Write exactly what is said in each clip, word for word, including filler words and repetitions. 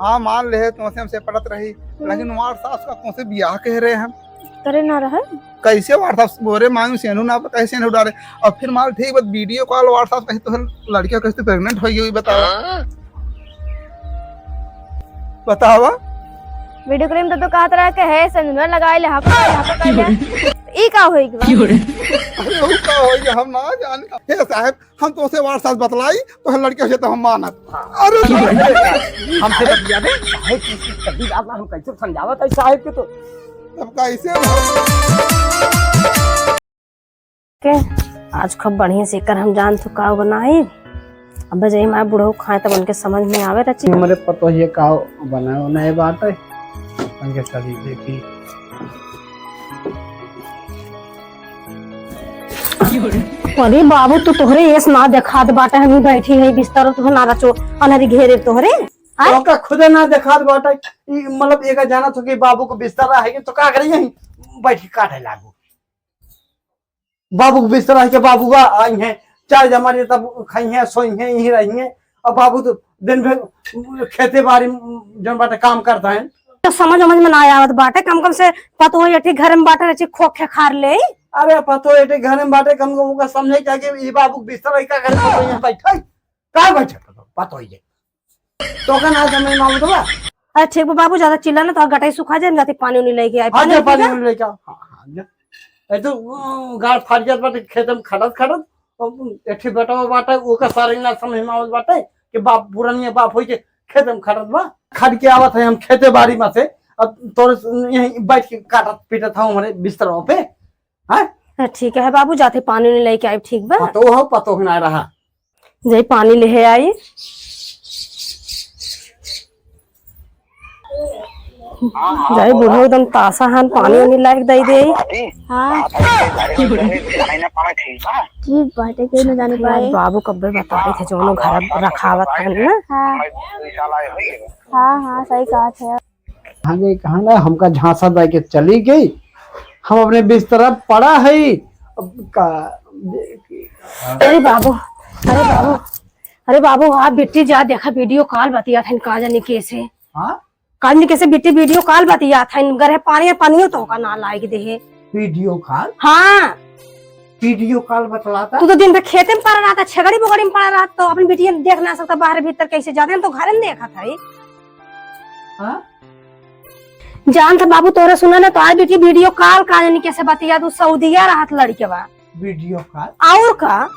हाँ, मान ले, तोसे हमसे पटत रही, हम्म। लेकिन हमार सास का तोसे बियाह कह रहे हम। करे ना रहे। कैसे WhatsApp बोरे मांगू सेनू ना, कैसे सेनू डारे? और फिर मान ठीक बात, video call, WhatsApp कहीं तो लड़कियों कैसे pregnant हो गई, बतावा। बतावा। Video call में तो, तो कहत रहा कि है, सेनुरा लगाए ले, हाको, हाको कर ले। ई का होई गवा? अरे, वो का होई, हम ना जाने। हे साहब, हम तोसे WhatsApp बतलाई, तो हम लड़के से तो हम मानत। अरे, हमसे बतिया दे, साहब की कभी बात ना, हम कैसे समझावत है साहब के तो। तब कैसे? के आज खूब बढ़िया से कर हम जान तो का बनाई। अब जाई माँ बुढ़ऊ खाए तब उनके समझ में आवे रची। हमरे पतोहिए का बनाए उन्हें बात है, उनके सभी देखी। अरे बाबू, तू तोहरे एस ना देखात बाटे, हम ही बैठी है बिस्तर, तू ना रचो, अनरी घेरे तोहरे। आय? ओका खुदे ना देखात बाटे, ई मतलब एका जाना तो कि बाबू को बिस्तर है कि तो का करी यहीं बैठ के काटे लागू। बाबू को बिस्तर है कि बाबू का आई है, चार जमाने तब खाई है, सोई है, यहीं रही है। अब बाबू तो दिन भर खेते बाड़ी जौन बाटे काम करता है। तो समझ, समझ में ना आवत बाटे, कम कम से पतोह एठी घर में बाटे, रची खोखे खार ले। अरे पतोह एठी घर में बाटे, कम कम ओका समझे क्या कि ई बाबू बिस्तर है, का करे पतोह यहाँ बैठे, का बैठे पतोह, पतोह ये। तो का ना समझ में आवत बा? अरे ठीक बा बाबू, ज्यादा चिल्ला ना, तो गटाई सुखा जाए, हम जाते पानी उनी लेके आए। हाँ, पानी जा, लेके पानी जा। उनी लेके आओ। हाँ, हाँ, जा। ए तो, अ, गाड़ फाट जात बाटे खेत में खटत खटत, अब एठी बेटवा बाटे, ओका सारे ना समझ में आवत बाटे कि बाप, पुरानिया बाप होई के खेत में खटत बा। खट के आवत है हम खेते बाड़ी में से, अब तोरे स-, यहीं बैठ के काटत पीटत हूँ हमारे बिस्तरवा पे। हाँ? हाँ, ठीक है बाबू, जाते पानी उनी लेके आए, ठीक बा? पतोह हो, पतोह ना रहा। जाई पानी लेहे आई। जाई बुढ़ऊ एकदम तासा हन, पानी उनी लायक दई दे। हाँ। ठीक बाटे, केहू न जाने पाए। बाबू कब्बे बताए थे, जौनो घर रखावत हन ना। हाँ। हाँ, हाँ, सही कहत है। हाँ जी, कहा ना, हमका झांसा दे के चली गई, हम अपने बिस्तरा पड़ा है। अब का, अरे बाबू, अरे बाबू, अरे बाबू, आप बिट्टी जा देखा, video call बतियात हन, का जाने कैसे। हाँ? का जाने कैसे बिट्टी video call बतियात हन, गरहे पानी, पानियो तो का ना लायक देहे। Video call? हाँ। Video call बतलाता? तू तो दिन भर खेते में पड़ा रहता, छेगड़ी बोगड़ी में पड़ा रहता, तो अपन बिटिया देख ना सकता, बाहर भीतर कैसे जाते, हम तो घरे में देखत है। हाँ? जानत बाबू, तोहरे सुना ना, तो आज बिट्टी video call का जानी कैसे बतिया, तू सऊदिया रहत लड़के बा। Video call? और का?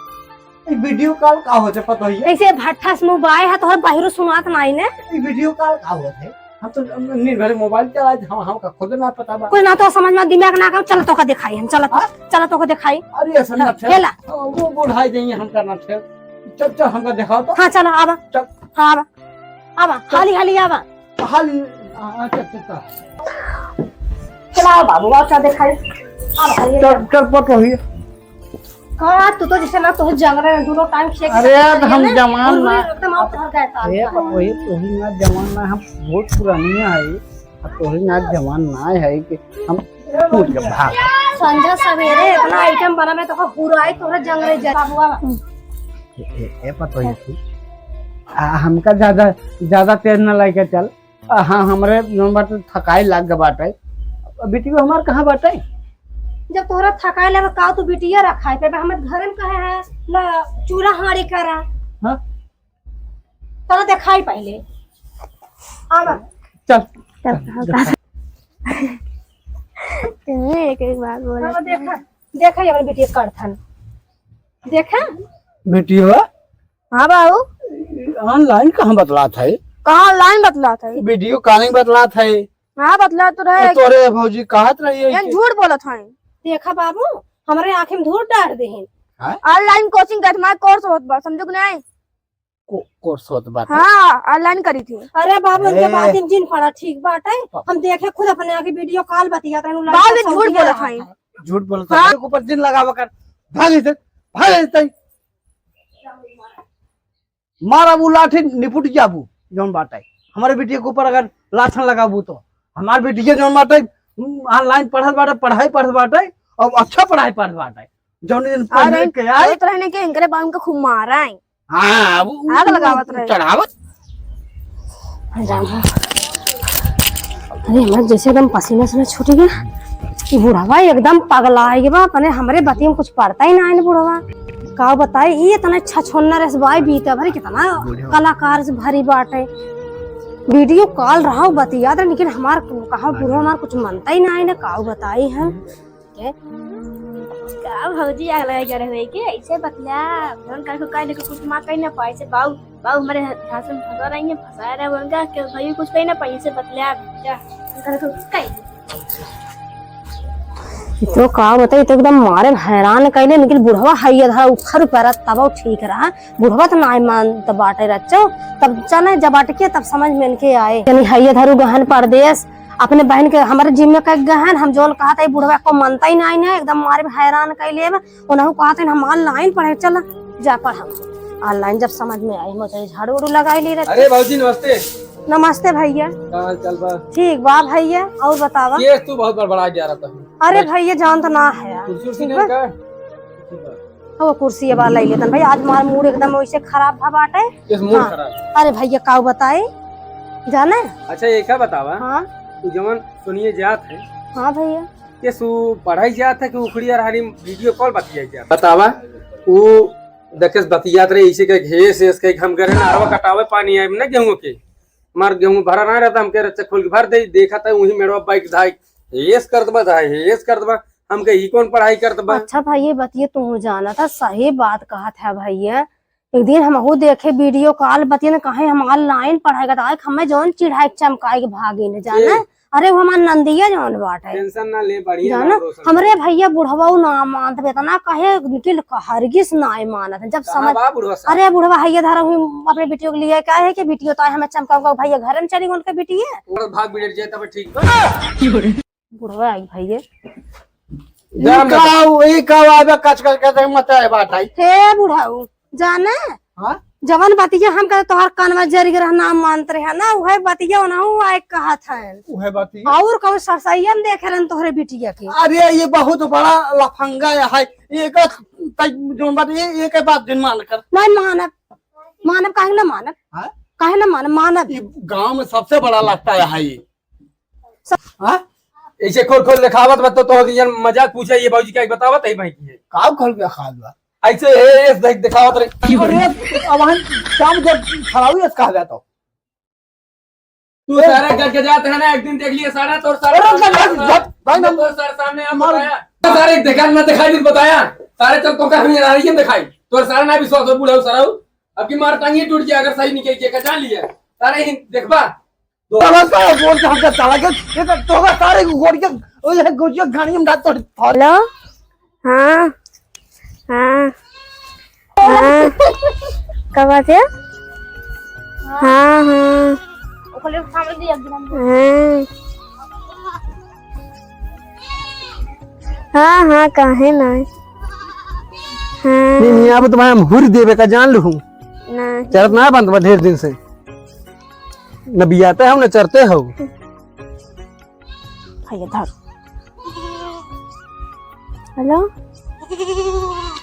ई video call का होते पता ही है? ऐसे भट्ठा से मुँह बाए है, तोहरे बाहरो सुनात नाई ने। ई video call का होते? हम तो निर्भर mobile चलाए थे, हम, हमका खुद ना पता बा। कुछ ना तो समझ में दिमाग ना का, चल तोका दिखाई हम, चल, हाँ? चल तोका दिखाई। अरे ऐसा ना हाँ, खेल। खेला। वो बुढ़ाई जाइए, हमका ना खेल। चल, चल, हमका दिखाओ तो। हाँ, चल, आवा। चल। हाँ, आवा। आवा, चल। हाली, हाली आवा। हाली, हाँ, चल, चल, चल। चला बाबू, और का दिखाई? आवा, हाली चल, आवा। चल, पट रही है। का, तू तो जैसे ना, तू जंग रहे, दोनों time खेल अरे यार, हम जवान ना। एकदम आप घर गए था। अरे, वही, वही ना जवान ना, हम बहुत पुरानी है। अब तोहरी ना जवान ना है कि हम कूद के भाग। संझा सवेरे इतना item बना, मैं तोका हुराई, तोहरा जंग रही जाए। बाबू, आवा। ए, ए, ए, पतोही तू। आ, हमका ज्यादा, ज्यादा तेज ना लेके चल। आ, हाँ, हमरे जौन बाटे थकाई लाग गए बाटे। बिटिया हमार कहाँ बाटे? जब तोहरा थकाई लगे, का तू बिटिया रखाई पे, हमारे घर में कहे है, ला चूल्हा हांडी करा। हाँ? चलो देखाई पहले। आवा। चल। चल, चल, चल। तुम्हें एक एक बात बोला। हाँ, देखा, देखा ये वाली बिटिया करथन। देखा? बिटिया? हाँ बाबू। Online कहाँ बतलात है? कहाँ online बतलात है? Video calling बतलात है। हाँ, बतलात तो रहे। तोरे भौजी कहत रही है ये कि झूठ बोलत है। देखा बाबू, हमारे आँखें में धूल डार देहिन। हाँ? Online coaching का तुम्हारा course होत बा, समझो कि नहीं? को-, course होत बाटे। हाँ, online करी थी। अरे बाबू, उनके ए। बात में जिन पड़ा, ठीक बाटे। हम देखे खुद अपने आगे video call बतियात रहन, लड़का बाबू, ये झूठ सऊदिया बोलत रहत है। है। झूठ बोलत हाँ। है। ऊपर जिन लगावा कर। भाग इधर, भाग इधर। मार अब उ लाठी निपुट जाबू, जौन बाटे। हमारे बिटिया के ऊपर अगर लाठन लगाबू तो। हमार बिटिया जौन बाटे, online पढ़त बाटे, पढ़ाई पढ़त बाटे, और अच्छा पढ़ाई पढ़त बाटे। जौन दिन पढ़ अरे, लिख के आए। कहत रहने के इनकरे बाप के खूब मारा है। हाँ, अब उ आग लगावत रहे। चढ़ावत। राम हो। अरे, हमार जैसे एकदम पसीना से छूट गया। ई बुढ़वा एकदम पगला है, ये बा, अपने हमरे बतिया में कुछ पड़ता ही ना है बुढ़वा। का बताई, ई इतना अच्छा छोन्ना रस बाई बीता भरी, कितना कलाकार से भरी बाटे। वीडियो कॉल रहा बतियात रहे, लेकिन हमार कहा बुढ़वा हमार कुछ मनता ही ना है ना, का बताई है। के? का भौजी आग लगा के रहे के? ऐसे बतला, फोन करके कह दे कि कुछ माँ कहीं ना पाए से बाऊ, बाऊ हमारे झांसे में फंसा रही है, फंसा रहे बोल का, के भाई कुछ कहीं ना पाए से बतला, जा, फोन करके कह दे। तो का बताई, तो एकदम मारे हैरान कैले, लेकिन बुढ़वा हैया धरा उखर पर तब ठीक रहा, बुढ़वा तो नाय मानत बाटे रच्चो, तब चले जब अटके तब समझ में इनके आए। यानी हैया धरू गहन परदेस, अपने बहन के हमरे जिम्मे कह गहन, हम जौन कहत है बुढ़वा को मनता ही नाई ना, एकदम मारे हैरान कइ लेब। उनहु कहत है हम ऑनलाइन पढ़े, चल जा पढ़ हम ऑनलाइन, जब समझ में आई मोचे झाड़ू उड़ू लगाई ली रहती। अरे बाबूजी नमस्ते। नमस्ते भैया। का हाल चाल बा? ठीक बा भैया, और बतावा? ये तू बहुत बड़बड़ा गया रहता है। अरे बैठ। भैया जान तो ना है यार। कुर्सी उर्सी ठीक नहीं बा? का? ठीक बा। वो कुर्सी वाला ले लेतन भैया, आज हमार मूड एकदम वैसे खराब भा बाटे। इस मूड हाँ। खराब। अरे भैया, काऊ बताई, जाने? अच्छा, ये का बतावा? हाँ। तू जवन सुनिए जात है। हाँ भैया। ये सु पढ़ाई जात है कि उखड़ी यार हरी वीडियो कॉल बतियाई जात? बतावा। वो देखस बतियात रहे, इसे के घेस, एस के हम करे ना, अरवा कटावे पानी आए ना गेहूं के। मार गेहूं भरा ना रहता, हमके रच्चा खोल के भर दे, देखा था वही मेड़वा बाइक धाई, हेस करत बा, धाई, हेस करत बा। हमके ई कौन पढ़ाई करत बा? अच्छा भाई, ये बतिये तू जानत है, सही बात कहत है भैया। एक दिन हमहू देखे वीडियो कॉल, बतिये न कहे हम ऑनलाइन पढ़ाई करत, आज हमें जौन चिढ़ाई के चमकाई के भागी न जाने। ए। अरे वो हमार नंदिया जौन बाटे। टेंशन ना ले, बढ़िया जाना, नाम रोशन हमरे कर। भैया बुढ़वा उ ना मानत बे, इतना कहे निखिल हरगिज ना मानत है। जब कहाँ समझ बा बुढ़वा साहब? अरे बुढ़वा हैया धरा हुई अपने बिटियो के लिए, का है कि बिटियो तो हमें चमका उमका भैया घर में चली उनके बिटिया। ओकर भाग बिगड़ जाए तब ठीक बा। बुढ़वा आई भैया। जा ई हम का, ई का आवे कच कच के मचाए बात आई। हे बुढ़ऊ, जाने? हाँ? जवन बतिया हम कहे तोहर कान में जरि के रह ना मानत रहे ना, उहे बतिया ओनहु आए कहत है। उहे बतिया? और कहू सरसैया में देखे रहन तोहरे बिटिया के। अरे ये बहुत बड़ा लफंगा है, ये का तै जोन बात, ये, ये के बात दिन मान कर। नहीं मानब, मानब काहे ना मानब? हाँ? काहे ना मानब, मानब। ये गांव में सबसे बड़ा लफंगा है ये। हाँ? ऐसे खोल खोल देखावत बा तो, तो ये मजाक पूछे, ये बाबूजी क्या बतावत है भाई की है? का खोल के खात बा? ऐसे हे, हे, देख, देखावत रहे। अरे, अब हम शाम के खराबी है, कहा जाता हूँ। तू ए! सारा गट के जात है ना, एक दिन देख लिए सारा, तोर सारा अरे, सामने भाई, आऊंगा। भाई, भाई, मैं तोर सारा सामने आ मार। बताया। सारे देखा ना, दिखाई नहीं बताया। सारे चल तो का हमें आ रही है दिखाई। तोर सारा ना विश्वास हो, बुढ़ाऊ सारा हो। अब की मार टांगी टूट गया, अगर सही निकल के कचा लिया। सारे ही देखबा। साला, साला, बोल के हमका साला के, ये तो तोहरा सारे को गोड़ के, ओ, ये गोड़ के घानी में डाल तोड़, तोड़। हेलो? हाँ, हाँ, हाँ। का बात है? हाँ, हाँ। ओकरे सामने दिया एकदम। हाँ। हाँ, हाँ, काहे ना? हाँ। नहीं, नहीं, अब तुम्हारे हम हुर देवे का जान लूँ। नहीं। चलत ना बंद बा ढेर दिन से। न बियाते हो, न चरते हो। भैया धर। हेलो?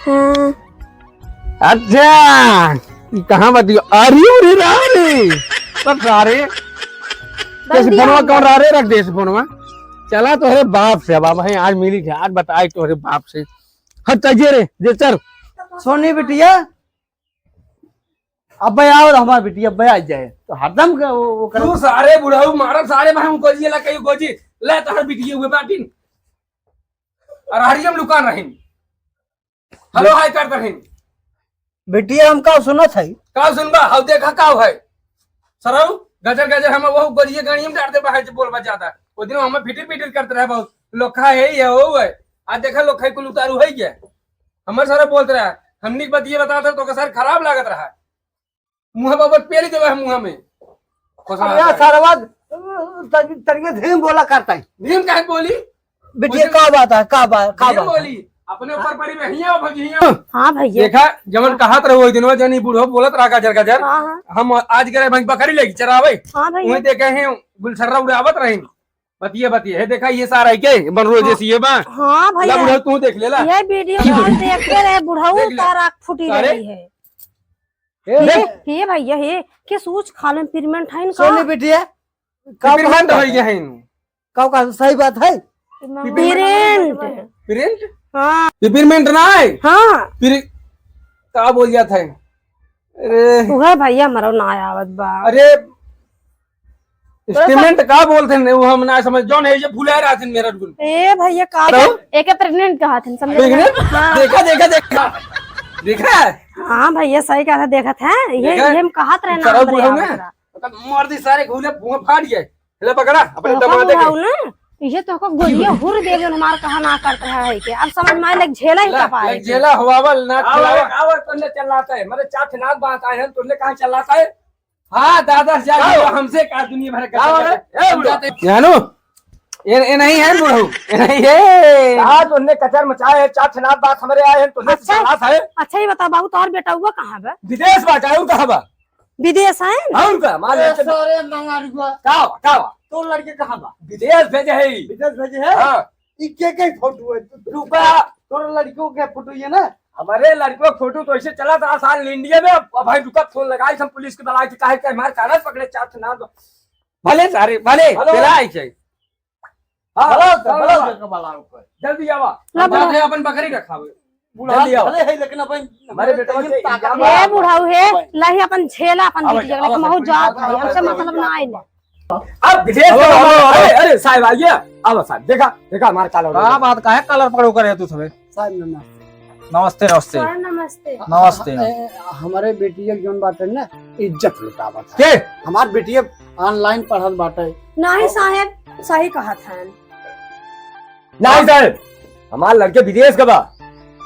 हाँ। अच्छा, ई कहाँ बतियो? अरे, अरे, रारे। बस रारे। बस फोनवा कौन रारे रख दे इस फोनवा? चला तोहरे बाप से, बाबा है, आज मिली थे, आज बताए तोहरे बाप से। हट, जा जे रे, जे चल। सोनी बिटिया, अब्बे आओ तो हमार बिटिया अब्बे आ जाए, तो हरदम के वो, वो करे। तू सारे बुढ़ऊ मारब, सारे भाई गोजी ला कहियो गोजी, ले तोहर बिटिया हुए बाटिन। और हरियम लुकान रहिन। हेलो, हाय कर दहिन। बिटिया हम का सुनत है? का सुनबा? हौ देखा का है? सरऊ, गजर गजर हम वो गोजिए गाड़ी में डाल दे बाहर से बोलबा ज्यादा। वो दिन हम फिटिर फिटिर करते रहे बहुत। लोखा है, ये हो है। आज देखा लोखा कुल उतारू है क्या? हमर सारा बोलत रहा, हमनी के बतिये बतावत रहा, तो ओकर सार खराब लागत रहा। मुँह बाबत पेली देवे हम मुँह में। खोसला अरे आता है। सारवा, तन-, तनिके धीम बोला करता है। धीम काहे बोली? बिटिया, मुझे का बात है, का बात, का धीम बात है? बोली, अपने ऊपर पड़ी में हिया भौजी हिया। हाँ भैया। देखा, जवन कहत रहो ओइ दिनवा, जनी बूढ़ो बोलत रहा गजर गजर। हाँ, हाँ। हम आज गए भाई बकरी लेके चरावे। हाँ भैया। वहीं देखे हैं गुलछर्रा उड़ावत रही। बतिये, बतिये। हे देखा, ये सारा है के? बन रोजे हाँ। से ये बा। हाँ भैया। ला बुढ़ऊ, तू देख ले ला। ये वीडियो कॉल देखते रहे, बुढ़ऊ देख ले। तारा फूटी सारे? रही है। हे, हे, हे भैया, हे, के सूच खालन payment है इनका? सोनी बिटिया, का पिरमेंट बात होइ है? गया है इनू। का, का सही बात है? पिरमेंट। पिरमेंट? हाँ। ये पिरमेंट ना है? हाँ। पिर-, का बोल जात है? अरे। उहे भैया, मरो ना आवत बा। अरे, थोड़ा सा statement का बोलत हैं, वो हम ना समझ, जौन है, ये भुला रहा था मेरा गुण। ए भैया, का तो? एके pregnant कहा था, समझे? Pregnant? हाँ। देखा, देखा, देखा। देखा? हाँ भैया, सही कहा था, देखत है। ये, देखा? ये हम कहत रहे ना, चलो, अंदर बुढ़ऊ आवत ना। रहा। मतलब, मर दी सारे घूले, मुंह फाट गए। ले पकड़ा, अपने तो दमाद के। बुढ़ऊ ना, ये तो को गोलियां हुर दे, जो हमार कहा ना करत रहा है के। अब समझ में आए, लग झेला ही ले, का पाए ले के। झेला हवावल ना आओ, खिलावा। आओ, तुमने चिल्लाता है, मेरे चार ठे नाक बांस आए हैं, तुमने कहाँ चिल्लाता है? हाँ, दादा से जाके आओ। हमसे का दुनिया भर का आओ, चिल्लाता है। ए, बुढ़ऊ। जाते हैं। जानू, ये, ये नहीं है बुढ़ऊ, ये नहीं है। आज उनने कचर मचाए है, चार ठे नाक बांस हमरे आए हैं, तुमने अच्छा। चिल्लाता है। अच्छा, ये बताओ बाबू, तोहर बेटउआ कहाँ बा? विदेश बा, जाऊँ कहाँ बा? विदेश है? और का, मान ए, ले, सारे मंगारुआ। का बा, का बा? तोर लड़के कहाँ बा? विदेश भेजे है। विदेश भेजे है? हाँ। ई के के फोटो है? रुका। तोर लड़कियों के फोटो ये ना? हमारे लड़कों का फोटो तो ऐसे चला था साल इंडिया में। अब भाई रुका, फोन लगाई हम पुलिस के बुलाई थी, काहे के हमारे कागज पकड़े चार ठे नाम। भले सारे, भले, हेलो। चला आई चाहिए। हाँ, हेलो, हाँ, हेलो, हाँ। जगह वाला ऊपर। जल्दी आवा। ला हम जाते हैं, अपन बकरी रखावे। बुढ़ा जल्दी आओ। भले है, लेकिन अपन हमारे बेटवा के ताकत इल्जाम है। ए, बुढ़ऊ है, लाही अपन झेला अपन आवा, बिटिया, आवा, लेकिन महू आवा, जात आवा, है, हमसे आवा, मतलब आवा। ना आइले। अब विदेश आवा, का आवा, आवा। अरे, अरे, साहब, आइए। आवा, साहब, देखा, देखा, हमारा काला हो का गया। बात, काहे कालर पकड़ो करे तू सबे? साहब, नमस्ते। नमस्ते, नमस्ते। सर, नमस्ते। नमस्ते। ए, हमारे बेटिया के जौन बाटे ना, इज्जत लुटावत है। के? हमार बेटिया online पढ़त बाटे। नहीं साहेब, सही कहत हन। नहीं साहेब, हमार लड़के विदेश का बा।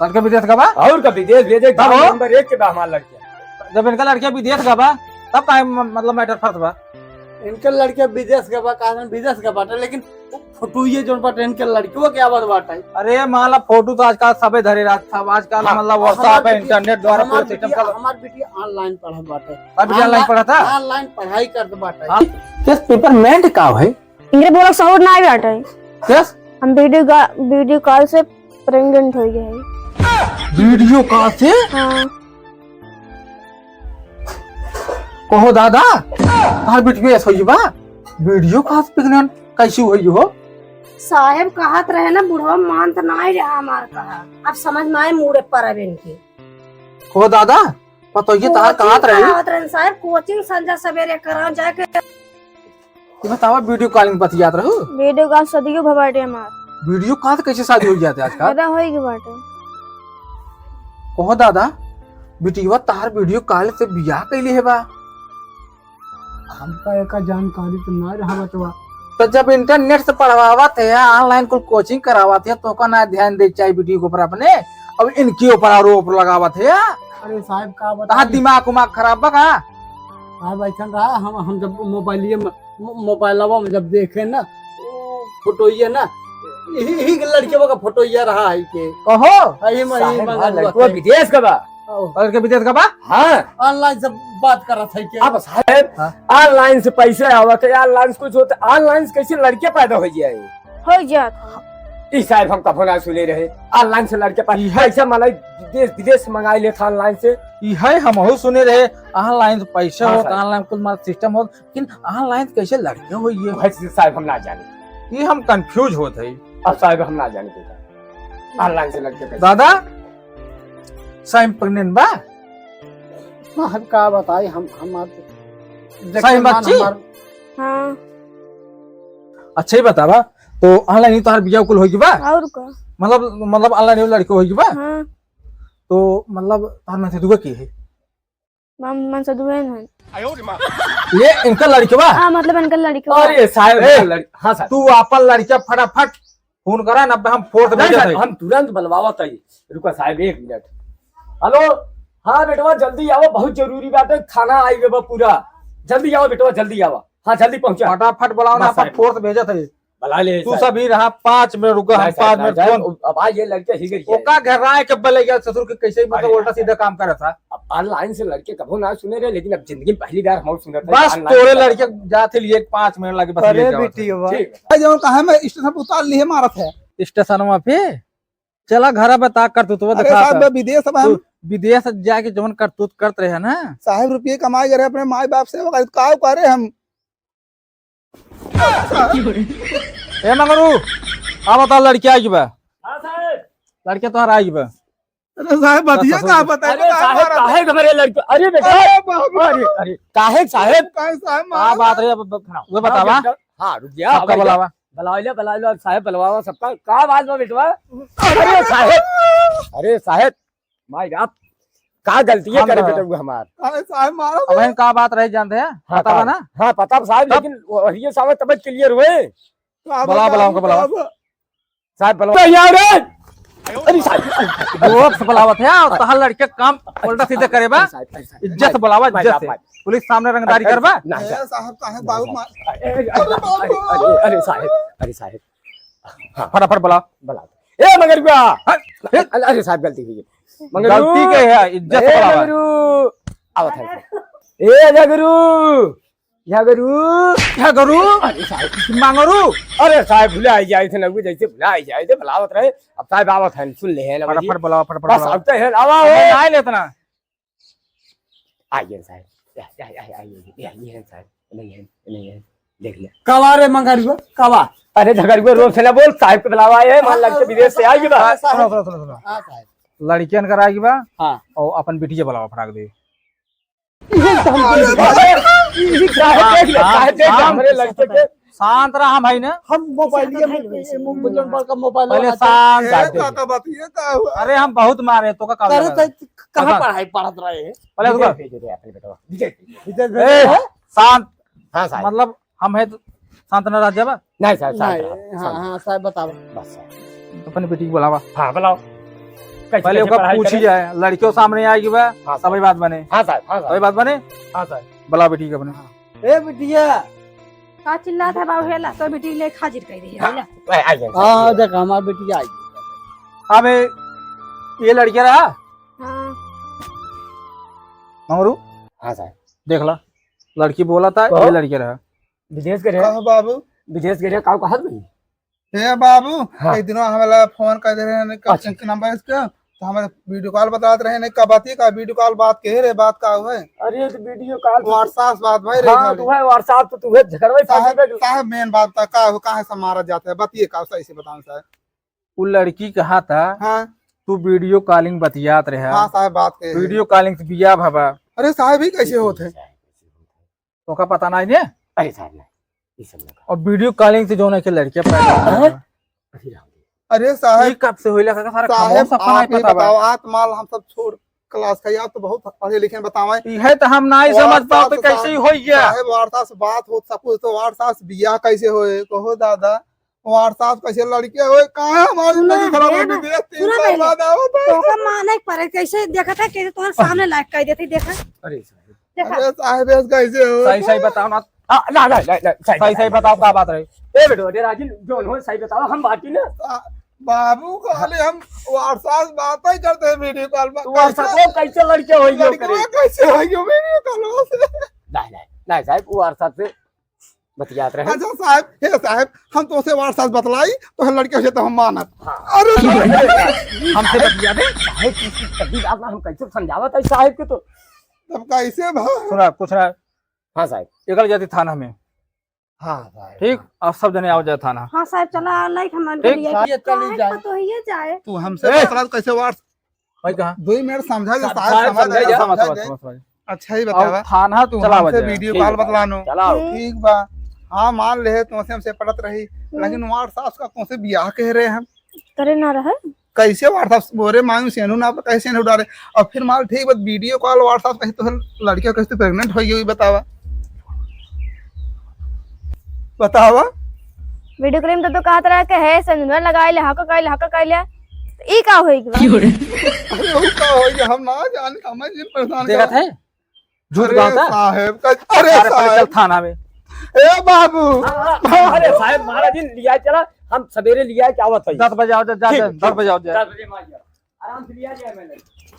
लड़के विदेश का बा? और का विदेश भेजे, तब गाँव हो? नंबर एक के बा हमार लड़के। जब इनका लड़के विदेश का बा, तब काहे म-, मतलब matter फंस बा? इनके लड़के विदेश का बा, कारण विदेश का बाटे, लेकिन फोटो ये जौन बाटे, इनके लड़के के आवत बाटे। अरे माला, फोटो तो आजकल सबे धरे रहत, सब आजकल हाँ। मतलब WhatsApp हमार है, बेटी, internet द्वारा हमार पूरे system बेटी, का। हमार बेटी online पढ़त बाटे। अब online online पढ़त है? Online पढ़ाई करत बाटे। हाँ। Yes, paper meant का है? इंग्रे बोलक सहूर ना बाटे। Yes? हम video का, video call से pregnant हो गए हैं। Video call से? हाँ। कहो दादा, तार बेटी में ऐसा हुई बा? Video call से pregnant कैसे हुई हो? साहेब कहत रहे ना, बुढ़वा मानत नाई रहा हमार कहा। अब समझ में आए, मूड़े पर अब इनके। कहो दादा, पतोहिए तहार कहत रही। कहत रहे साहेब, coaching संझा सवेरे करा जाके। ये बतावा, video calling बतियात रहू? Video call सदियों भर बाटे हमार। Video call से कैसे शादी हो जाते आजकल? पैदा होई के बाटे। कहो दादा, बिटिया तहार video call से बियाह कैले है बा? हमका एका जानकारी तो ना रहा बतवा। तो जब internet से पढ़वावत है, online कुल coaching करावत है, तो ओका ना ध्यान दे चाहे बिटिया के ऊपर अपने, अब इनके ऊपर आरोप लगावत है। अरे साहेब, का बताई? तहार दिमाग उमाग खराब बा का? साहेब, ऐसन रहा, हम, हम जब मोबाइलिए में, मो-, मोबाइलवा में जब देखे ना, वो फोटो ये ना, यही, यही के लड़के का फोटो ये रहा है के। कहो। यही में, यही साहेब, में हाँ, लड़का लड़का है। विदेश का बा। ओ। और के विदेश का बा? हाँ। Online से बात करत है के। अब साहेब, हाँ। Online से पैसे आवत है, online से कुछ होता, online से कैसे लड़के पैदा हो जाए? हो जात है। ई साहेब हम कभो ना सुने रहे, online से लड़के पै-, ई है। पैसा माने देश विदेश से मंगाई लेत online से। ई है, हमहू सुने रहे, online से पैसा हाँ होत, साहेब। Online कुल मार system होत, लेकिन online कैसे लड़के होई है? भाई साहेब हम ना जाने। ई हम confuse होत है। अब साहेब हम ना जाने बेटा। Online से लड़के कैसे? दादा, साहेब pregnant बा? साहेब का बताई हम, हम आज साहेब बच्ची? हमार हाँ। अच्छा ही बतावा, तो online ही तोहार बियाह कुल होई के बा? और का? मतलब, मतलब online ही लड़के होई के बा? हाँ। तो मतलब तोहार मन से दुआ की है? मन, मन से दुआ है। ये इनका लड़के बा? हाँ, मतलब इनका लड़के बा। अरे साहेब, ए, इनका लड़-, हाँ साहेब। तू आपन लड़के फटाफट फोन करा ना, हम फोर्स नहीं भेजत साहेब, हई। हम तुरंत बुलवावत हई। रुका साहेब, एक मिनट। हेलो, हाँ बेटवा, जल्दी आवा, बहुत जरूरी बात है, थाना आई गए बा पूरा। जल्दी आवा बेटवा, जल्दी आवा। हाँ, जल्दी पहुँचा। फटाफट बुलाओ ना, बस अपन साहेब। फोर्स भेजत हई। बुला ले तू साहेब। सब ही रहा, पाँच मिनट रुका, हम नहीं साहेब, पाँच नहीं मिनट साहेब, फोन। अब आज ये लड़के ही गिर गए। ओका घर आए के बले गया ससुर के, कैसे ही मतलब अरे उल्टा यार। सीधा काम करत था। अब online से लड़के कभो ना सुने रहे, लेकिन अब जिंदगी में पहली बार हम सुनत है बस online तोरे से लड़के जाते लिए पाँच मिनट लगे, बस अरे ले जाओ। बेटी, वाह। ठीक है। भाई, जौन कहा मैं स्टेशन पे उतार लिए मारत है। स्टेशनवा पे? चला घर बता कर तू तो अरे दिखा साहब, कर। मैं विदेश में हम तू, विदेश जाके जवन करतूत करत रहे ना। साहेब, रुपये कमाए गए रहे, अपने माई बाप सेवा करे, तो का करे हम? ए मंगरू, आ बता, लड़किया आई बा? हाँ साहेब। लड़किया तोहरा आई बा? अरे साहेब, बतिया का बताए, अरे साहेब, काहे घबरे लड़के? अरे बेटा, अरे बाबा। अरे, अरे, काहे साहेब? काहे साहेब, का बात रहे? अब, अब, वो बतावा। हाँ, रुक जा, सबका बुलावा। बुलावा, बुलावा साहेब, बुलावा सबका। का बात बा बेटवा? अरे साहेब, अरे साहेब, माई बाप, का गलती है करे बेटा वो हमार? अरे साहेब, मारा अब हम का बात रही जानते हैं? हाँ, बतावा ना। हाँ, पता साहेब, लेकिन वही साहब तब clear हुए। बुलावा, बुलावा, उनको बुलावा। साहेब, बुलावा। अरे यार, अरे साहेब। जोक से बुलावत है, और तोहार लड़के काम उल्टा सीधे करे बा। अरे साहेब, अरे साहेब, इज्जत से बुलावा, इज्जत से। पुलिस सामने रंगदारी करबा? ना, ए, साहेब, काहे बाबू मार? अरे, अरे, अरे, अरे, अरे, साहेब, अरे, साहेब। हाँ। फटाफट बुलाओ। बुलाओ। ए, मगरुआ। हाँ, ए। अरे, अरे, साहेब, गलती हुई है। मगरू। गलती के है, इज्जत से ए, बुलावा। मगरू। आवत है। ए, मगरू। झगरू। झगरू? अरे साहेब। मंगरू? अरे साहेब, भुला जाए थे ना, जैसे भुला जाए थे, बुलावत रहे। अब साहेब आवत हैं, सुन ले हैं ना, फटाफट बुलाओ, फटाफट बस बुलाओ। अब तो है, आवा हो। नहीं, नहीं लेतना। आइए साहेब, आइए, आइए, आइए, आइए, आइए हैं साहेब, नहीं है, नहीं है, देख ले। कवा रे मंगरुआ, कवा? अरे झगरुआ, रोज से ना बोल, साहेब के बुलावा आए हैं, मान लगते विदेश से आइए बा। हाँ, साहेब। सुनो, सुनो, सुनो, सुनो। हाँ, साहेब। लड़कियन का आइए बा, हाँ। और अपन बिटिया बुलावा फटाक दे। ये तो हम अरे, अरे, अरे, साहेब देख ले, साहेब देख ले, हम हमरे लड़के के। शांत रहा, हम है ना। हम मोबाइल ये, ये मुंह में बड़का मोबाइल पहले वाला शांत ए, रह। काका बात ये का हुआ? अरे, हम बहुत मारे, तो का काम अरे, लगा? तो कहाँ बता। पढ़ाई पढ़त रहे हैं? पहले विजय रुको। भेज दे अपने बेटवा। विजय भेज दे। विजय ए, भेज दे। शांत। हाँ, साहब। मतलब, हम है तो शांत न रह जाबा? नहीं, साहब, शांत नहीं, रहो, हाँ, शांत। हाँ, साहब, बताओ। बस, साहब। अपने बेटी को बुलावा। हाँ, बुलाओ। कैसे, पहले कैसे ओका पढ़ाई पूछी करे? जाए, लड़कियों सामने आएगी बा, हाँ, तभी साहब। बात बने। हाँ, साहब, हाँ, साहब। तभी बात बने? हाँ, साहब। बुलाओ बेटी के अपने। हाँ। ए, बिटिया। का चिल्लात है बाबू? हेला, तो बेटी ले हाजिर कर दी है, हाँ, हेला। ए, आ जाइए, हाँ, साहब। देख, हमार बेटी आई। अब ए, ये लड़किया रहा? हाँ। मंगरू? हाँ, साहब। देख ला, लड़की बोला था, कहो। ये लड़किया रहा। विदेश के रहे? कहो बाबू। विदेश के रहे, का कहत भाई? हे बाबू, हाँ। एक दिन हमें फोन कर दे रहे हैं, अच्छा। नंबर इसका, तो हमें video call बतात रहे हैं, का बात ये, का video call बात कह रहे, बात का हुआ है? अरे, तो video call तो WhatsApp बात भाई रे हाँ, खाली। तो है WhatsApp तो तू है झगड़वा ही साहब, फंसी गई। साहब, main बात का, का हो, काहे से मारा जाता है? बात ये का, सही से बताओ साहब। उ लड़की कहा था, हाँ। तू video calling बतियात रहे। हाँ साहब, बात कह रहे। Video calling से बियाह भवा। अरे साहब, ही कैसे होत है? तोका पता नहीं ने? अरे साहब, नहीं, ये सब ना। और video calling से जौन है कि लड़कियां पैदा होती हैं। हाँ? अरे राम। अरे साहब, ये कब से होइला, काका, सारा साहब, खमोर सब आप नहीं ही पता बा। बताओ, आत माल हम सब छोड़ class का, आप तो बहुत पढ़े लिखे हैं, बताओ। इहे तो हम नहीं समझ पाओ कि कैसे ही होई गया। साहब, WhatsApp से बात होत, सब कुछ, तो WhatsApp से बियाह कैसे होए, कहो दादा, WhatsApp कैसे लड़के होए, कहाँ हमारी सुना, जिंदगी खराब हो गई, तीन साल बाद आओ तो। तोका माने के परे, कैसे देखत है, कैसे तोहर सामने like कर देती, देखा। अरे साहब। देखा। अरे साहेब, ऐसे कैसे हो? सही, सही बताओ ना। आ, ना, ना, ना, ना, सही, सही, सही बताओ, का बात रही? ए बेटो, अरे राजिन, जो हो, सही बताओ, हम बाटी ना। आ, बाबू, खाली हम WhatsApp बात ही करते हैं, video call में। तो WhatsApp कैसे? वो कैसे लड़के हो, यो लड़के करे? कैसे हो, यो video call से? नहीं, नहीं, नहीं, साहब, वो WhatsApp से बतियात रहे। अच्छा, साहब, हे साहब, हम तो उसे WhatsApp बतलाई, तो हम लड़के से तो हम मानत। हाँ। अरे, हमसे बतिया दे। साहब, किसी कभी बात ना, हम कैसे समझावत है साहब के तो? तब कैसे भा? सुना, कुछ ना। हाँ साहब। एकल जाती थाना में। हाँ साहब। ठीक, अब सब जने आओ जाए थाना। हाँ साहब, चला, लाइक हम ठीक। ये साहब, चली काहे जाए। पतोहिए जाए। तू हमसे ए! बतला, कैसे WhatsApp? भाई कहाँ? दो ही मिनट समझा दे, साहब, साहब, साहब, समझ समझा आया, दे। समझ, समझ समझ, आया। समझ, समझ। अच्छा ही बतावा। अब थाना तू हमसे हमसे video call बतलानो। चलाओ। ठीक बा। हाँ, मान ले, तुमसे हमसे पड़त रही, हम्म। लेकिन WhatsApp का तुमसे बियाह कह रहे हैं। करे ना रहे। कैसे WhatsApp बोरे मांग सेनू ना, कैसे सेनू डारे? और फिर माल ठीक बात, video call, WhatsApp कहीं तो लड़कियों कैसे pregnant हो गई, बतावा। बतावा। Video call में तो, तो कहत रहा कि है, सेनुरा लगाए ले, हक कइले, हक कइले। तो ई का होई गवा? अरे, वो का होई गवा? हम ना जाने, हमें जिन परेशान देखत करा। है? झूठ अरे गाँव का? साहेब का, अरे अरे, पहले चल साहेब। थाना में। ए बाबू। हाँ, हाँ, अरे साहेब, महाराज जी, लिया चला, हम सवेरे लिया के आवत है। दस बजे आओ, जा, जा, ठीक, जा, ठीक। दस बजे आओ, जा। दस बजे में आ जाओ। आराम से लिया जाए मैंने।